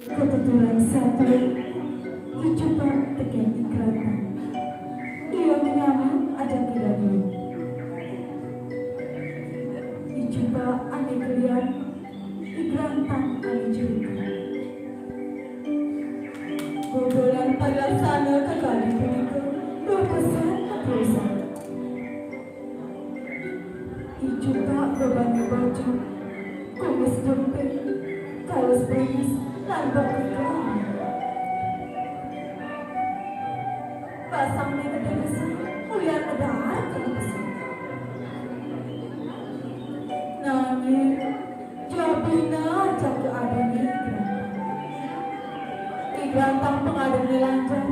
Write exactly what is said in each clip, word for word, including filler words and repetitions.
Ketuturan satu, I Cupak tekén I Grantang. Ia menyamar ada kejadian. I Cupak ané gelian, I Grantang ané curiga. Bobolan parilaksana kekalih punika duh pesan keputusan. I Cupak bebané baju, kumis dumping, kaos bringis, lan bek kekalih. Basangné gedé besar, ulian ngedaar kena besar. Nanging, jabina ajaka adéné I Grantang. I Grantang pengadené lancar,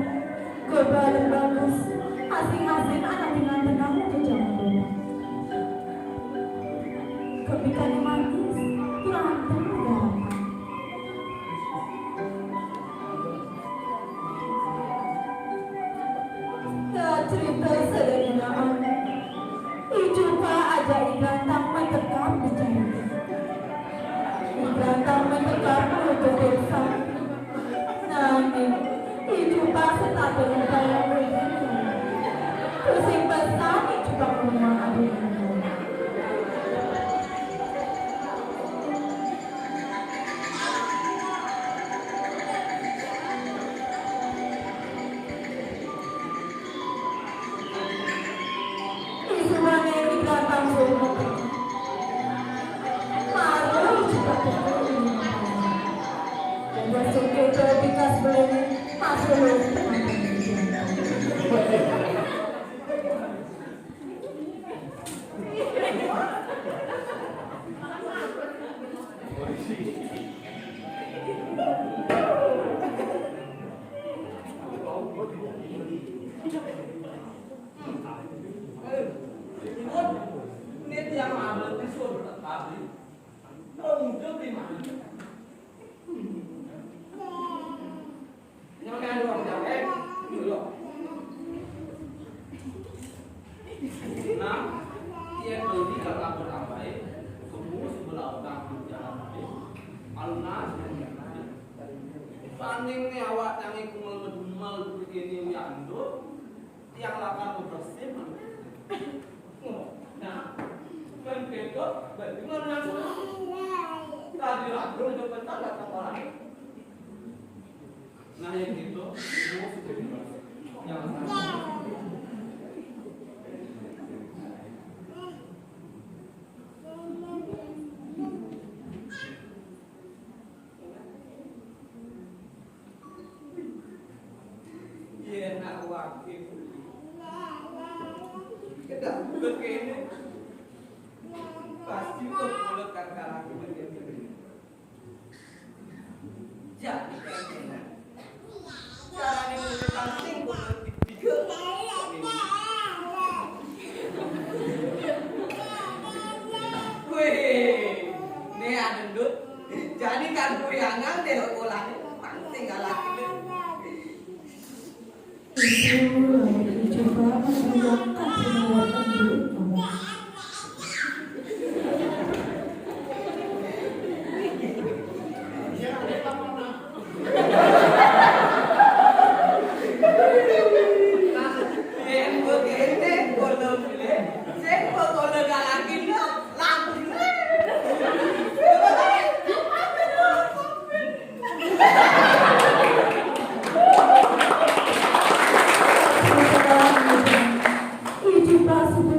gobalan bagus, asing-asing anaké ngantenang ka jaman. Kepikané manis, tur anteng gegarapan. Kacrita sadadinaan, I Cupak ajak I Grantang matekap di cai. I Grantang matekap nuju désa. Nanging, I Cupak setata ngempayang rejeki. Pusing pesan I Cupak ngumah adi. Isubané I Grantang suruh. Mara I Cupak teka. Dadi sing kéto bikas beléné, masuk lu. Nah, yén beli kang ampun ambahin, semua sebelah utang jalan tadi, alun-alun. Paning né awak tangé kumal medumel begini wiandu, tiang lakar bebersih. Nah, kan gitu, beli mana? Tadi lagu udah bentar datang orang. Nah, yang gitu, yang yén nak wakil. Kedah buka kéné. Pasti kok mulut kakak lagi begini. Jadi, carané murid pancing kudu tiga. Wéh, né ada ndut. Jani kan kuyangan deh olané pancing alaki. Itu lagi dicoba menghilangkan pengawasan diri kamu. Yang begini, kalau boleh, saya kalau lagi no, langsung. Itu pasti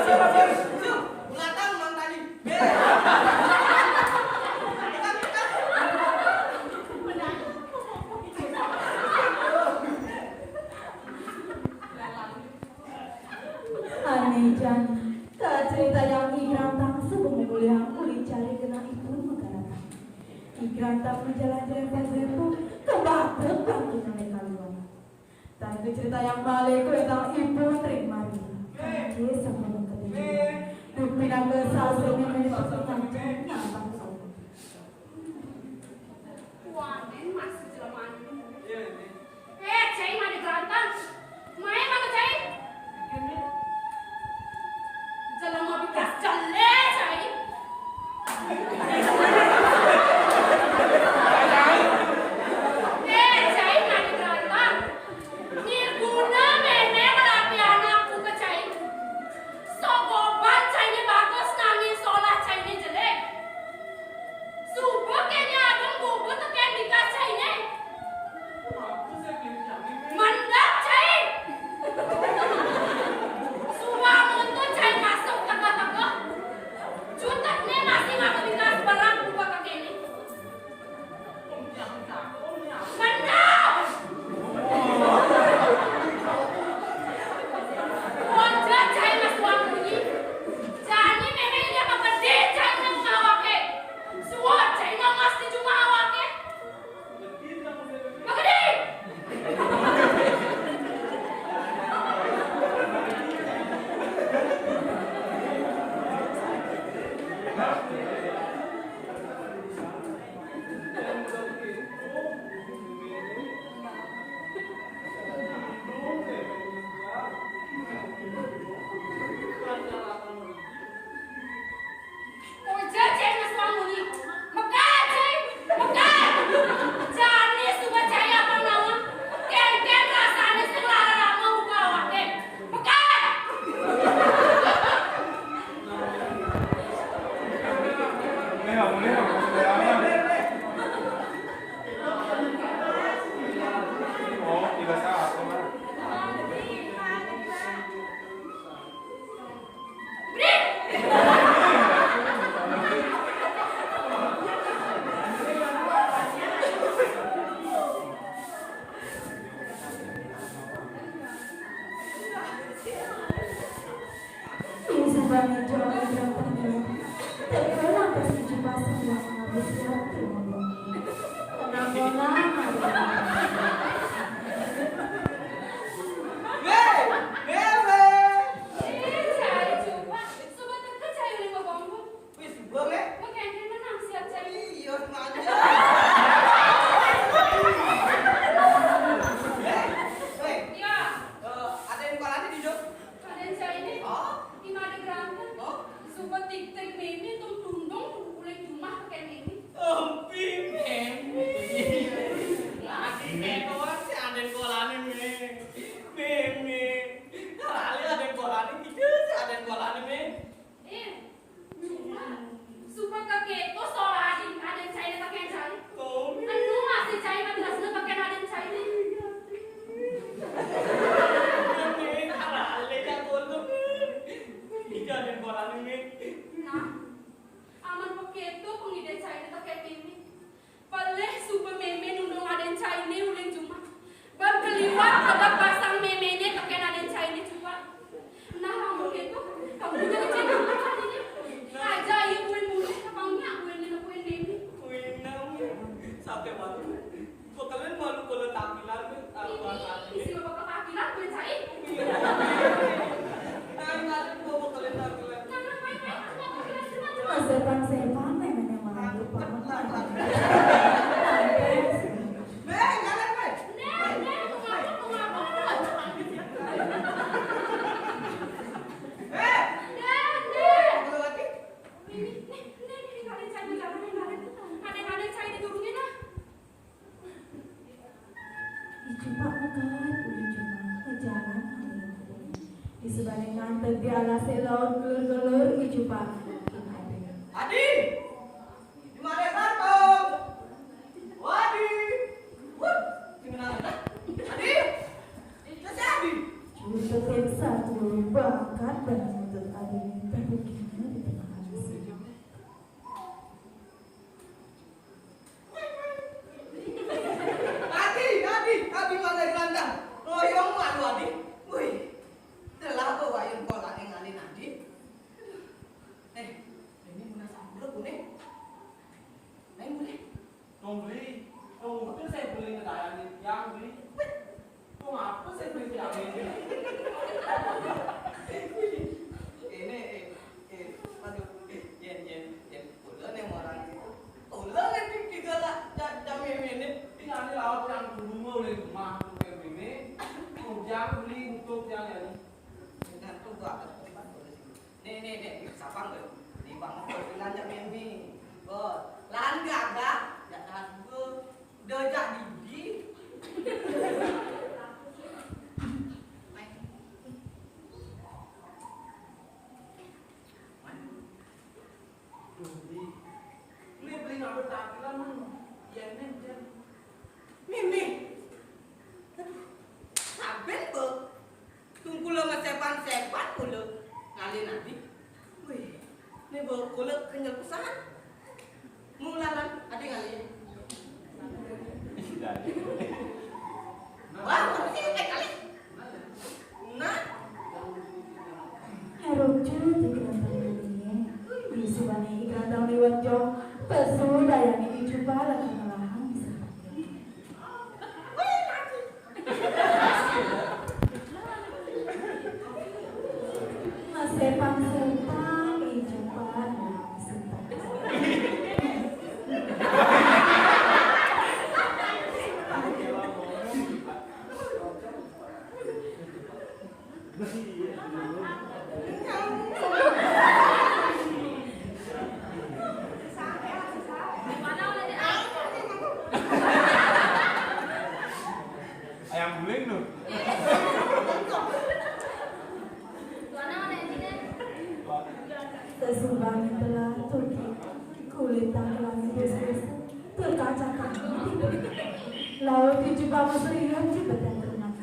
Ulatang mang tadi. Ané jani, kacaritayang I Grantang suba mamulihan uli cari genah ipun makaratang. I Grantang majalan-jalan ka grepung, kabatek bangkinané kaluar. Tan kacaritayang malih kawéntenan ipun ring margi. Kanggé sampun ketujuh. Duh pinaka sasramané ngajak nyampak sono. Kuanin masih jelemané. Eh, cai mani Grantang. Main maka cai. Jelema bikas jelé cai. Eh, cai mani Grantang. Nirguna mémé ngrabi anak buka cai. Sogoban cainé bagus nanging solah cainé jelé. Suba kéné ageng buka tekén bikas cainé. Mendep cai. Suba muntut cai masuk teka-teka. Jutekné masih maka bikas berang buka kekéné. Bener! Wajah cai mas tuang bunyi. Jani mémé dia kepedih cai nang awaké. Suat cai nang mas di jumah awaké. Begedih! Ojak cai mas tuang munyi. Mekat cai, mekat. Jani suba cai apa nawang. Kénkén rasané sing lara rama muka awaké. Mekat! Ing subané jauh ira penyu, teka lantas I Jupah sambilang ngabis ratu ngomong. Nang monang ada. Wéh, wéh, wéh. Ih, cai Jupah. Suba teka cai uling bebongkok. Wis, gua, Mék. Mék, kénkén menang siap cai. Iya, sengaja. Eh, wéh. Iya. Eh, ada yang parahnya di dok? Ada yang cai ini. Oh? Di mana gerakan? Oh? Suba tiktik mémé tung tundung uling jumah pakai mémé. Empi mémé. Lagi kayak doang sih ada yang parahnya, Mék. Mémé. Kali ada yang parahnya, gitu sih ada yang parahnya, Mék. Eh, Suba, suba kakéto solah adin, adin cainé tekén cai. Oh. Enu masih cai matresna tekén adin cainé. Mémé, aralé ya kono. Ida adin korané, Mémé. Nah, amun kakéto pangidih cainé tekén Mémé. Pelih suba mémé nundung adin cainé uling jumah. Ban kaliwat kedek basang méméné tekén adin cainé jumah. Nah, lamun kéto, kamu jadi cainé. Aja ieu buin mulih, kamu nyak buin nepuin mémé. Wih, nah, sampai malu. Bekelin malu kalau tampilan, ini, isi bapak ketakilan, buin cai. Nah, nah, gua bekelin tampilan. Nah, nah, main, main, cuma tampilan, cuma, cuma. Sepan-sepan, méméné malu banget. I Jupah mekat uli jumah, majalan ngalih. Di sebané nganteg di alasé laut gelur-gelur, I Jupah. Adi! Di mana Bartong? Wadi! Wut! Sing kenal, ah? Adi! Itu si Adi! Juru pemirsa, juru bang. Kan banget nuntut adéné, tapi kayaknya di tengah aja sih. Adi, Adi, Adi, mana Grandang? Royong malu, Adi. Wih, telah bawa yang kolak yang alin, Adi. Eh, ini guna sampul, Bune. Lain, Bune. Dong beli, dong betul saya beli negara ini, yang beli. Kok apa saya beli yang ini? Ini, eh, eh, aduh, eh, Yen, Yen, Yen, udah nih orang itu. Udah nih, tiga lah, jam ini. Ini ada laut yang dulu mau dari rumah, tuh, kayak ini. Hujan, beli, untuk, yang ini. Dengan tuh gua akan tempat, udah sih. Nih, nih, nih, sapang tuh. Di bangun tuh, bilang jam ini. Bos, lan gagah, ya kan, gua udah jadi di. Duh, Di. Ini beli nggak bertampilan, Mang. Iya, ini, Jan. Nih, nih. Aduh, saben, Bos. Tungkul sama sepan-sepan kula ngalih nadi. Wih, ini bawa kula kenyel pisan. Mulalan, adi ngalih. Wah, ini kali. Nah. Ngarujut di kerantang dunia. Di subane kerantang liwat jauh. Pesu dayani dicoba lagi melahang. Masepang-sepang, ijupan, masepang. Ayam guling tuh. Sesubang telah tuki, kulit tangkalan bus-bus, terkaca-kaca. Laut di jubah masrihan di badan ternak.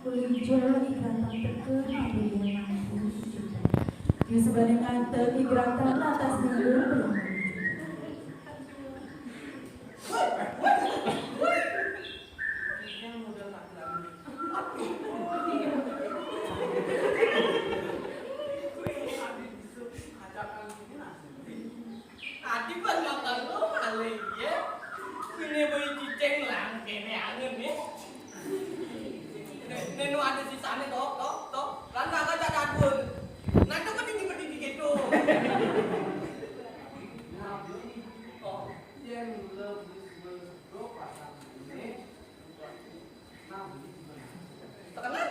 Ulijo igrantang teka ngabéyang mangku. Yus badé ngantek igrantang lantas mundur. Adi pan makan lo malih, ya. Sini beli cicing lang, kene angen, ya. Nek, nek nu ada sisane, tok, tok, tok. Lan tak ada dadun. Nah, itu kan ini berdiri gitu. Nah, beli, tok. Yang lebih, lebih, pasang ini. Nah, beli gimana? Terkenal.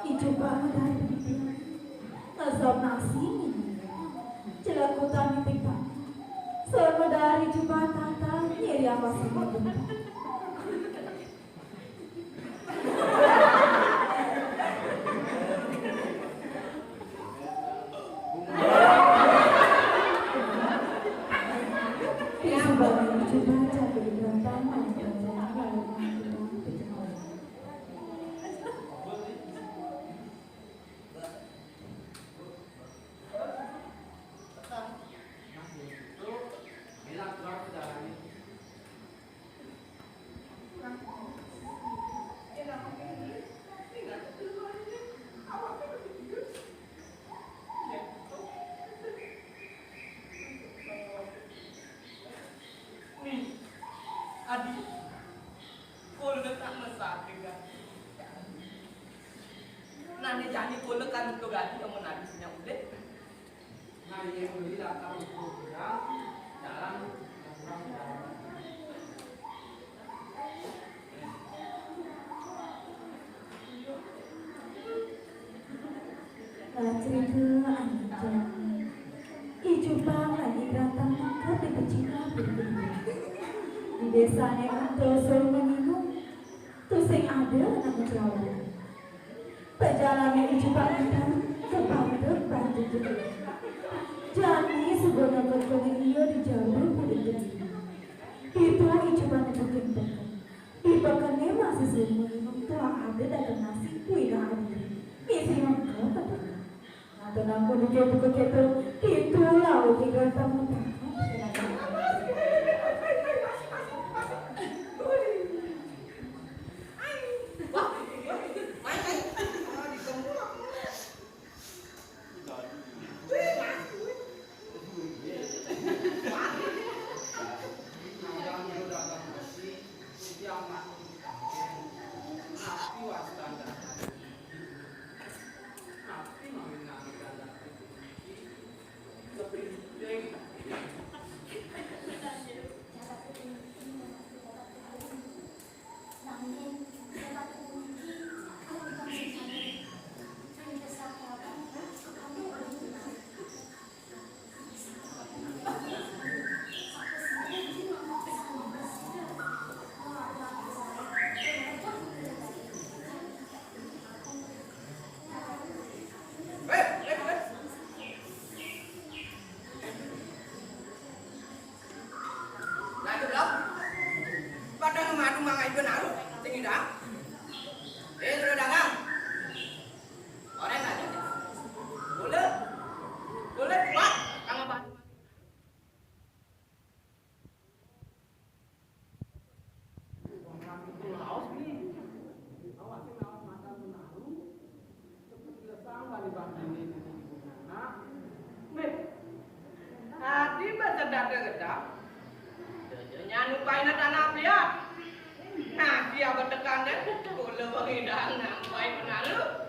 Ijo banget hari. Ngesop nasi. Celakutan di TikTok. Selama dari jumpa tata, nyeri apa sih? Nih, Adi, kula tak mesake, Adi. Nah, nek jani kula kan untuk Adi yang menawi sing nyambut. Nah, iya, beli datang untuk jalan, jalan, jalan. Lajeng anjing. Ijupang lagi datang ke di pecina. Di desa nek terus menginum. Tusing ada anak kelawan. Pejalané Ijupan Itam ka Bandung, Bandung. Jani suba neked kene ia di Jabu Pudin Kediri. Ditu Ijupan nepukin peken. Di pekené masih sumur, tuah ada dagang nasi kuwi dah ada. Misi mengko pedagang. Ngaten aku dikit buka keto, itulah uti ganteng. Lagi belum? Pada ngumadu mangai benalu, sing idang. Eh, sudah dagang. Goreng aja. Boleh. Boleh kuat. Kang Abah. Wong kami itu laos nih. Awak sing laos makan benalu. Cepet dilesang bali bangkine dadi ibu anak. Nih. Ati besedak gegedap. Nyanu paina tanah piat. Nah, dia betekan deh. Kula pengidan nampai benalu.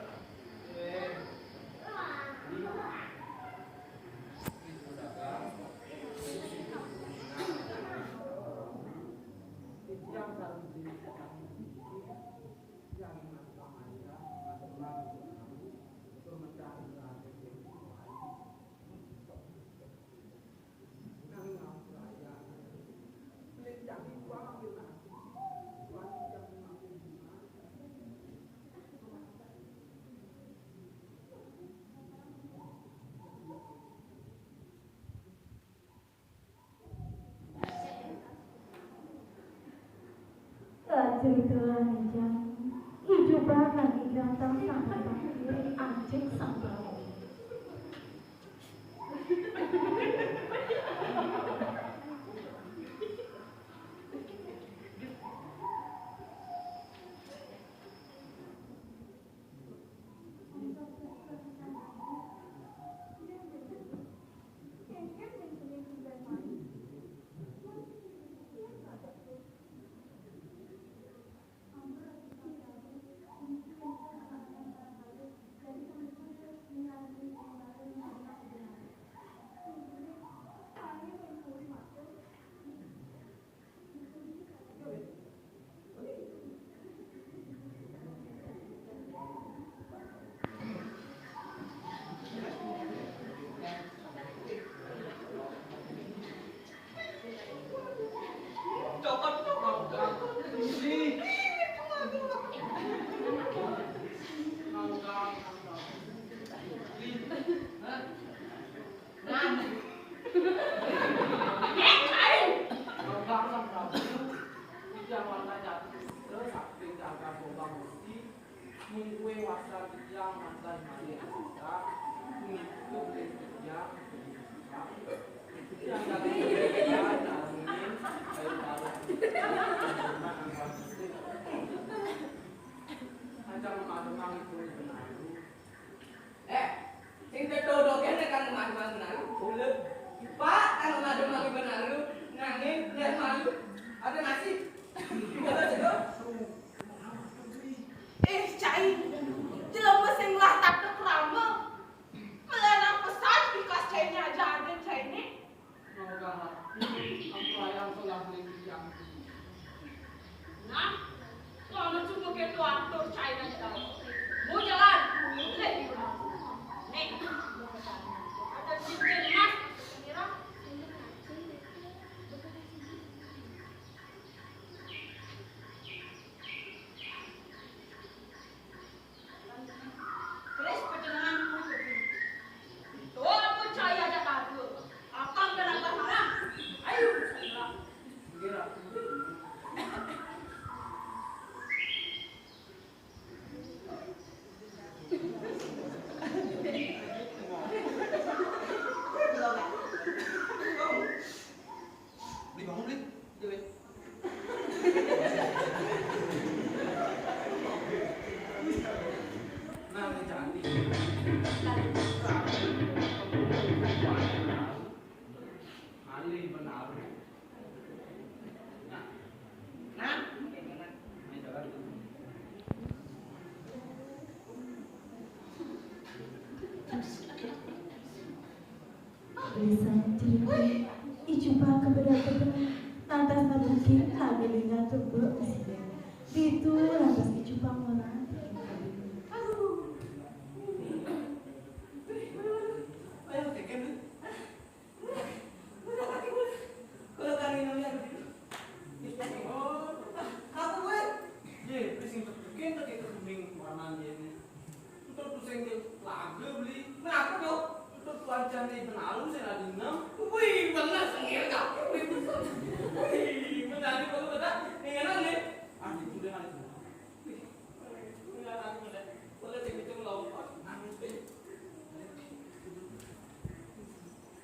Lajeng telah nijang, ijuban lagi ganteng sang pepakir ajeng sang pelaut. Eh, sing tedodo kene kan ngadu-ngadu benalu. Kula. Pak, kan ngadu-ngadu benalu. Nanging dia malu. Ada nasi. Ada juga. Eh, cai. Jelema sing lah tak krama. Melarang pesan di kas caine aja ada caine. Mauga ati, ampurayang solah ring titiang. Nah, kalau cuma gitu atur caina kita. Mau jalan, boleh. Nih, ada cincin emas, kira. Cincin emas. Lantas nabukin lagi lingat tebel. Ditu lantas Ijup pang ngorahang. Ayo, keken. Kalau kami nang lihat. Oh, apa, Wen? Ye, pusing tepukin tadi ke kuning warna dia ni. Itu pusing dia lagu beli. Kenapa tuh? Itu tuan jani benalu saya ada enam. Wih, benar sengir kau. Wih, benar di kalau benar. Ini kan nih. Ah, itu dia kan. Wih, benar aku benar. Boleh sing itu lompat. Nangis deh.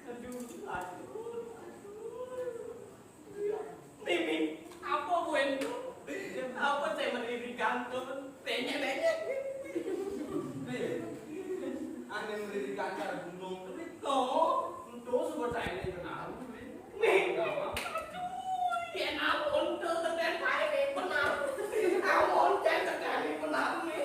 Aduh, aduh, aduh. Mimi, apa buin tu? Apa saya mendirikan tu? Banyak-banyak. Nih, ane mendirikan cara gunung. Oh, itu sebut saya ini kenal. Nih, aduh, ya ampun, tu tekan saya ni benar. Ampun, saya tekan ni benar ni.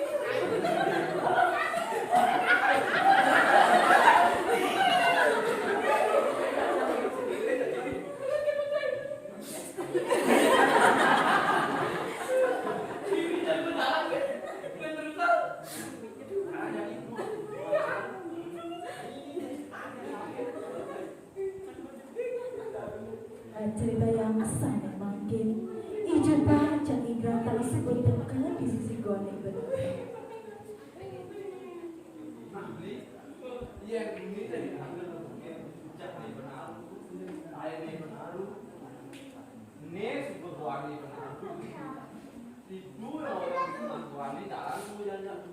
Cerita yang sangat mangkin. Ijup pang Cang Indra tali sebut teka di sisi gone bener. Iya, ini tadi ambil bentuknya, cak ni benar, air ni benar, ni sebut wangi benar. Itu yang orang itu wangi dalam tu yang nyatu.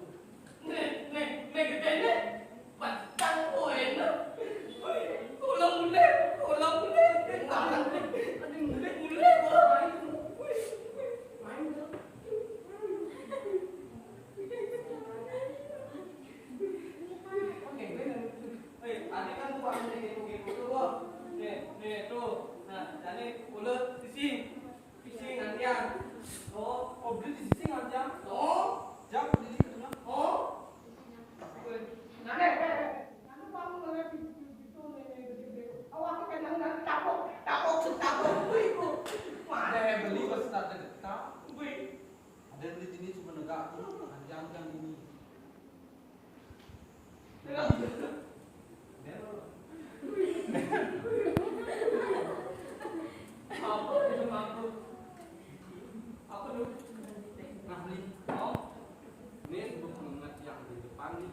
Nih, nih, nih, gede nih. Batang kowe nih. Woi, kula mulih, kula mulih. Aduh, mulih, mulih, woi. Woi, woi, main tuh. Oke, bener. Woi, tadi kan tuh ada yang gitu-gitu tuh, Bos. Nih, nih, tuh. Nah, jadi kula di sini. Sing ngantian. Oh, oh, beli di sini ngantian. Oh, jam di sini tengah. Oh. Nah, eh, eh, eh. Anu, kamu ngeliat di, di, di, tuh, nih, nih, gede-gede. Awak tuh kayak nang, nang, tapok, tapok, tapok. Wih, kok. Ada yang beli pas tak dekat. Wih. Ada yang beli jenis cuma negak tuh, ngantian yang ini. Apa itu mampu? Apa tuh? Nah, nih. Oh. Ini untuk mengingat yang di depan nih.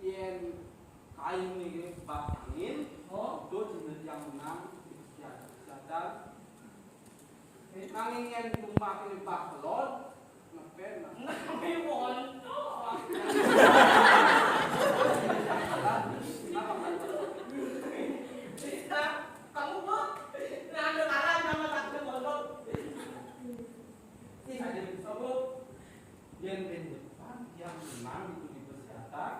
Yen kayu nih, bah angin. Oh. Itu jenis yang menang. Siapa? Nanging yen tumbake limbah kelon, ngepen. Nami wonten. Kamu, Bu? Nanda kalah nama tak wonten. Iya, jadi, Bu. Yen ben depan yang menang itu dipersiapkan,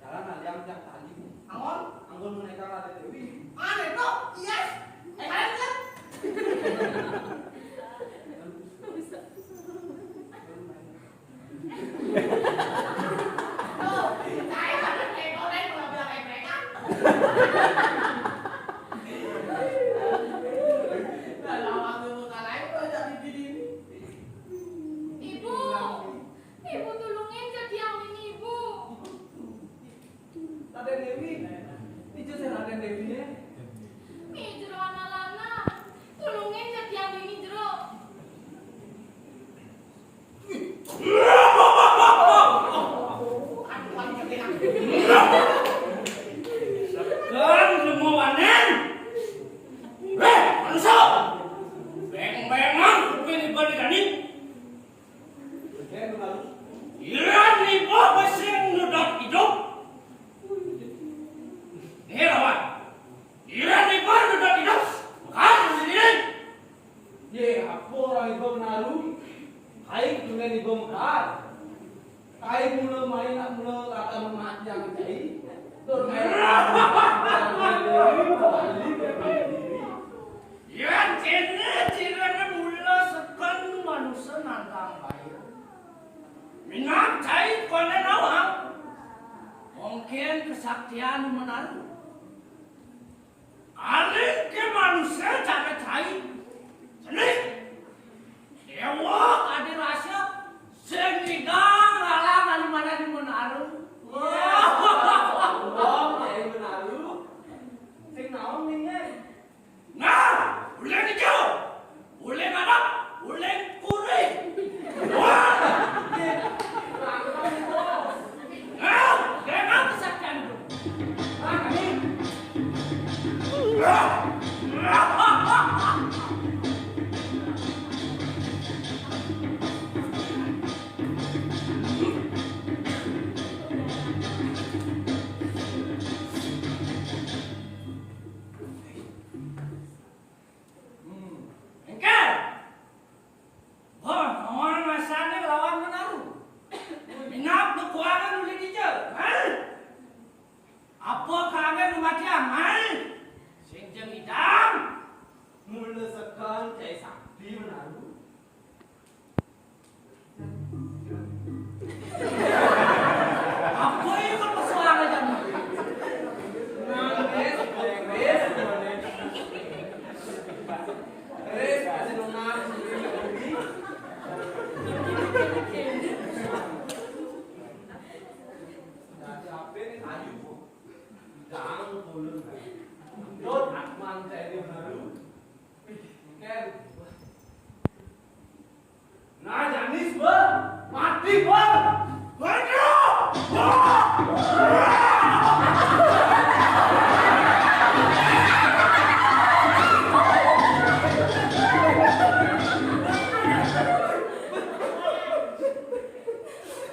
jalan aliang tiap tadi. Anggon? Anggon menaikkan Raden Dewi. Mana itu? Iya. Eh, kalian kan? Tuh, saya ada kayak orang yang pernah bilang kayak mereka. Nah, lawang tuh bukan lain, tuh, jadi begini. Ibu. Ibu tulungin ke tiang ini, Ibu. Raden Dewi, ijo sing Raden Dewi, ya? Mi jero ana lana, tulungin ke tiang ini jero. Segan semua panen. Eh, manusia. Beng-bengan kuping ibu di gani. Iran niba besing nudat idup. Eh, lawan. Iran niba nudat idup. Makan sendiri. Ye, apa orang iba menaru? Kai dengan iba mekar. Kai mula main nak mula kata mati yang cai. Tur main. Yén kéné ciriné mula seken manusa nantang baé. Minab cai koné nawang. Mungkin kesaktian menaru. Aling ké Manusia capek cai. Seni. Dewa Adi Rasya. Seni dang lalang dari mana di Menaru. Wah. Wah, dari Menaru. Sing naon nih, Neng? Nah, uling ijo, uling arak, uling kuring. Wah. Nah, dengan kesaktian itu. Nah, ini. Hmm, engké. Wah, naon masané lawan Menaru? Minab nu kuangan uling ijo, hah? Apa kangge nu matian, hah? Sing jeung idang. Mula sekan cai sakti Menaru. Apa itu persoalan aja? Nangis, nangis. Terus, kasih nunang sendiri. Nah, siapa nih? Ayu. Jangan ulun. Dot, mantai dia baru. Ken. Nah, Janis, Bang. Mati, Bang. Waduh.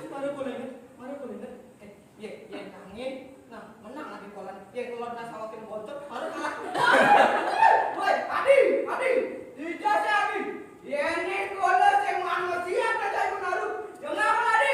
Mana boleh, mana boleh. Yé, yé nangin. Nah, menang adi kolon. Yé kolon nasawakin bocor, baru kalah. Woi, Adi, Adi. Ija si Adi. Yé ini kolon sing manusia aja ibu naruh. Jangan apa, Adi?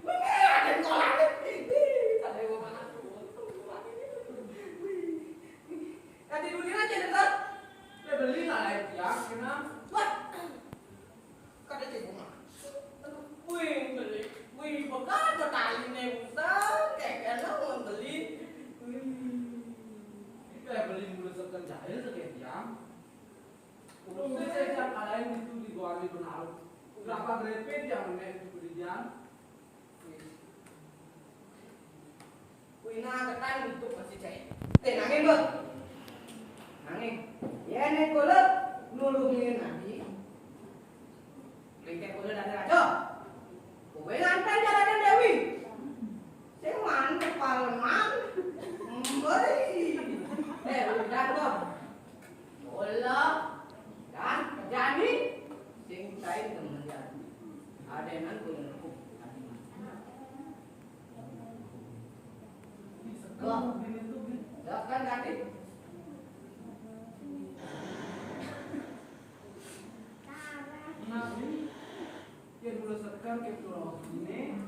Wih, ada kolaknya. Ih, ada yang mau makan. Wih. Tadi dulu aja, Tante. Ya, beli lah, ya, kenapa? Wah. Kada cek masuk. Aduh, wih, beli. Wih, bekas ada tali nih, Ustaz. Kayak kena mau beli. Wih. Kita beli mulu sekian jahil, sekian jam. Udah saya jam kalahin itu di gua di benar. Berapa berapa jam nih itu beli jam? Wih. Wih, nah, ketan itu pasti cek. Eh, nangin, Bang. Nangin. Ya, nek kula nulungi Nabi. Nek kula dari raja. Kowe nganten jalanan Dewi. Sing mantep paleman. Mbok Lah, kan jadi sing tai temen ya. Adenan punya aku. Loh, ya kan tadi. Nah, ini ya dulu sekarang kayak pulau ini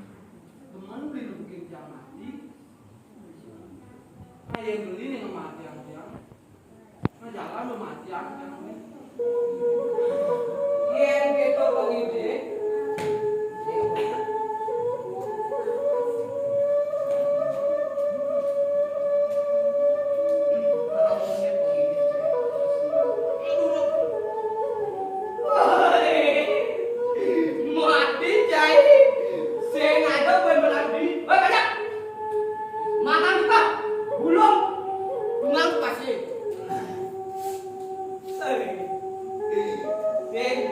teman beli bikin jam mati. Nah, ya beli nih mati yang tiang. Nah, jalan lu mati aja lu. Yén kéto pengidih. Mati jai. Sing ada kowe menawi. Woi, pajak. Mangan buka. Bulung. Bungang pasti. Sing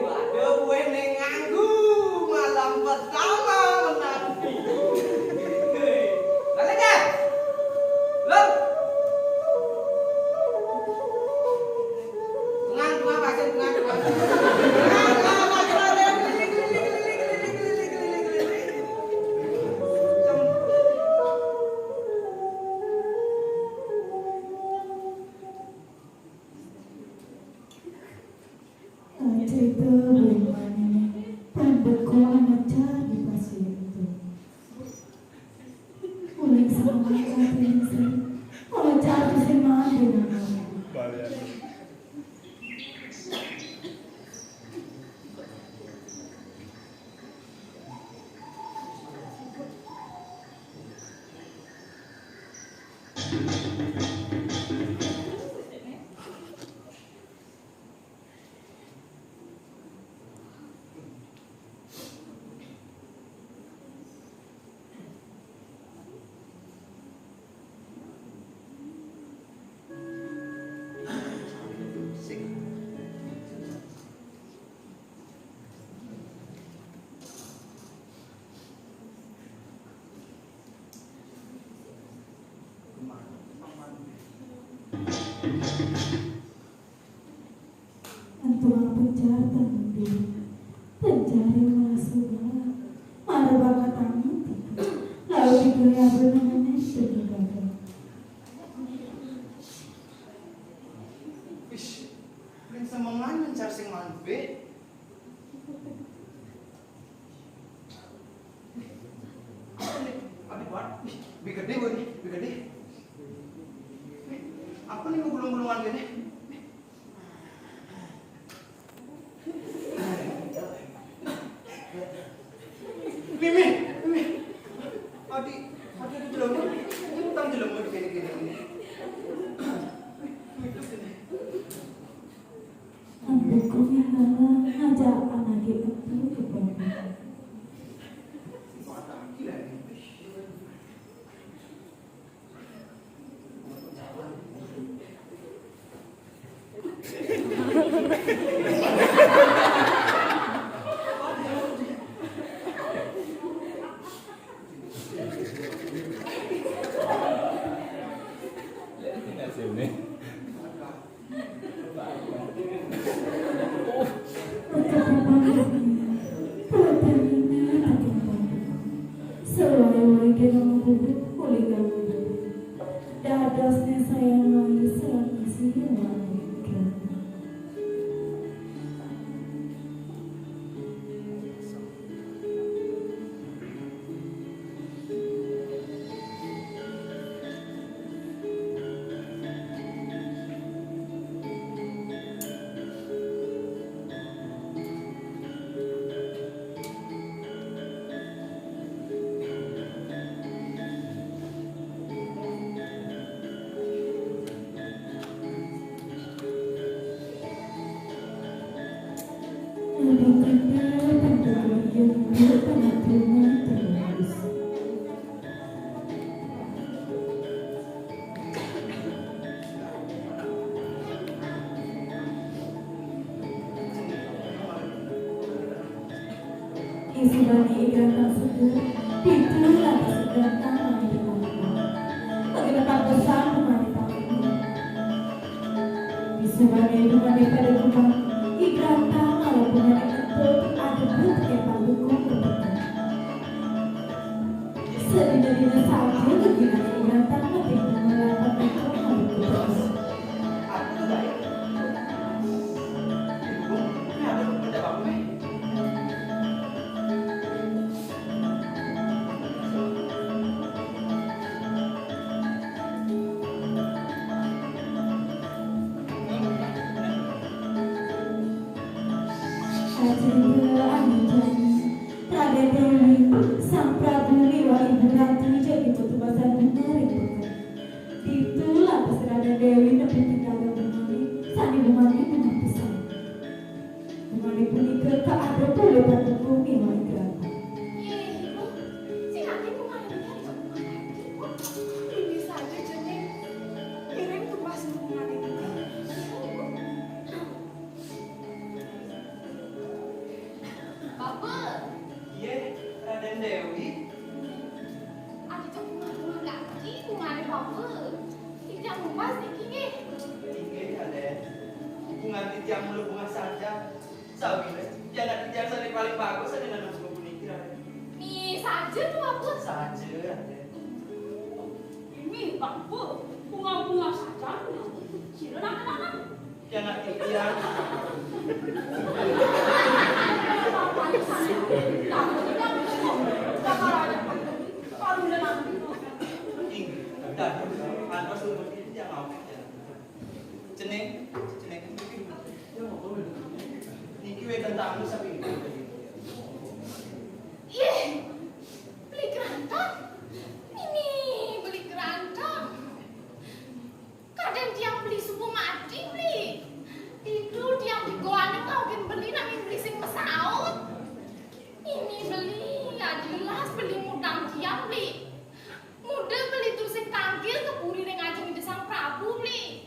ada kowe ning nganggu malam pertama menanti. Balik ya. Lur. Bungang, bungang, pasti bungang, bungang. Cerita Boyolali, Pandeko anak cari pasir itu. Uling sama kata yang sering, kalau cari sih mandi namanya. Antua pencar tanundung, pencari malah suba, mara bakat angin tiba, lalu diberi abri namanya sudah gagal. Ish, paling semengan mencar sing manut, Be. Apa nih? Abi kuat. Nih, bi gedé, woi, nih, bi gedé. Nih, apa nih gulung-gulungan gini? Mimi, Mimi. Adi, adi ada jelema. Ini utang jelema di kene-kene ini. Nih, itu sini. Ambeku mingala ngajak anake metu ke pondok. Sewai-wai kena mengubur kulit kamu. Dadasnya sayang lagi selama siang. Isibani ikan tersebut, pintu lantas segera tangan di bawah. Bagi tempat besar bukan di tangan. Isibani Mane pada rumah, I Grantang lalu mane kentut adebut kepang bukung kepeteng. Sedina-dina saja gegina I Grantang ngetik nang lapan bukung adebut kepeteng. Ajeng kula anu jani, Raden Dewi, Sang Prabu miwah Ibu Ratu jagi metu basa bungah ring peken. Ditu lantas Raden Dewi nepukin raga bungahne, sane bungahne bungah pisan. Bungahne punika kaadep uli paduka miwah Ibu Ratu. Yeh, Ibu, sing ati bungahne bungah adi, Bu. Mimih saja, Cening. Ngiring tumbas bungahne bungah. Bapa. Yeh, Raden Dewi. Adi to bungah-bungah kaki, bungahne bapa. Titiang tumbas niki nggih. Inggih, Raden. Hubungan titiang mula bungah saja. Sawireh, pianak titiang sane paling bagus sane nanam saka puniki, Raden. Mimih saja to, Bapa. Saja, Raden. Mimih, Bapa. Bungah-bungah saja. Sira nang-nang. Pianak titiang. Inggih, dados, antos umur titiang awak. Cening, Cening. Niki wénten tamu saking. Ih, Beli Grantang. Nini Beli Grantang. Kadén tiang beli suba mati, Beli. Ditu tiang digoané ngaukin beli nanging beli sing masaut. Nini beli, ya jelas beli ngutang tiang, Beli. Muda beli tusing tangkil ka puri ring ajeng Ida Sang Prabu, Beli.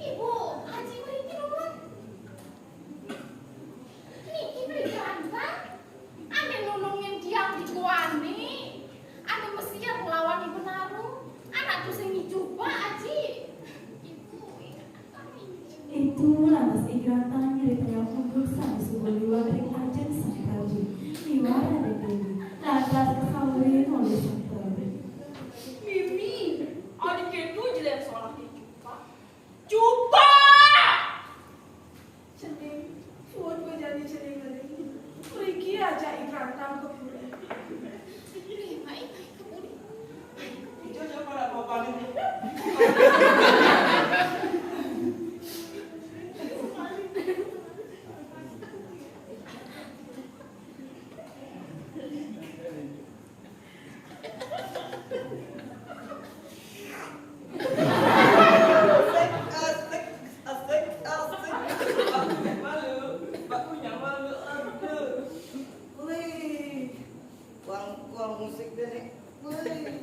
Ibu, Aji mriki nuwun. Niki Beli Grantang, ané nulungin tiang digoané, ané mesier nglawan Ibu Naru, anak tusing ijubah, Aji. Ibu, inget kami. Ditu lantas I Grantang nyritayang unduk sané suba liwat ring ajeng Sang Prabu. Miwah Raden Dewi, lantas kasaurin olih Sang Prabu. Mimi, adi kéto jelén solah ijubah. Coba! Cening, suud bejani cening ngeling. Mriki ajak I Grantang ka puri. Mai, mai ka puri. Ijo coba nak bapané. Asik, asik, asik, asik. Aku punya malu, aku punya malu, aduh. Wih, uang, uang musik deh nih. Wih.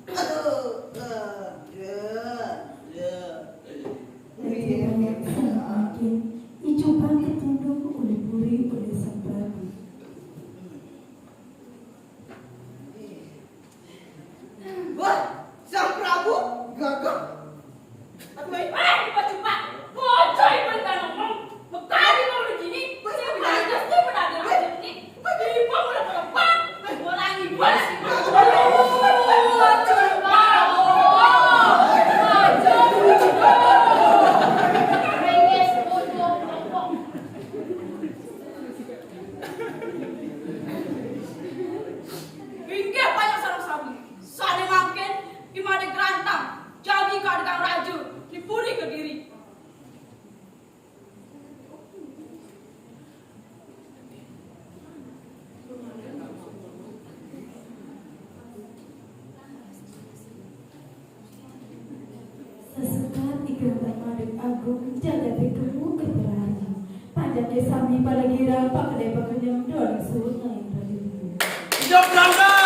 Aduh, aduh, aduh. Wih. Mungkin ijubah katundung ulih puri ulih Sang Prabu. Wah, Sang Prabu gagah. Aduh, eh, cepat, cepat. Bocor iman ngomong. Bekali mau begini, saya pantas dia pada ada aja ini. Bagi ibu udah pelepah. Orang ibu. Inggih, panjang sareng sami. Sané mangkin, I Madé Grantang, jagi kadégang raja, di puri Kediri. Sesaat I Grantang Madé Agung, jagaté gemu keterari. Panjaké sami pada girang, pakedai pakenyem, doa suud ngalih raja. Hidup Grantang!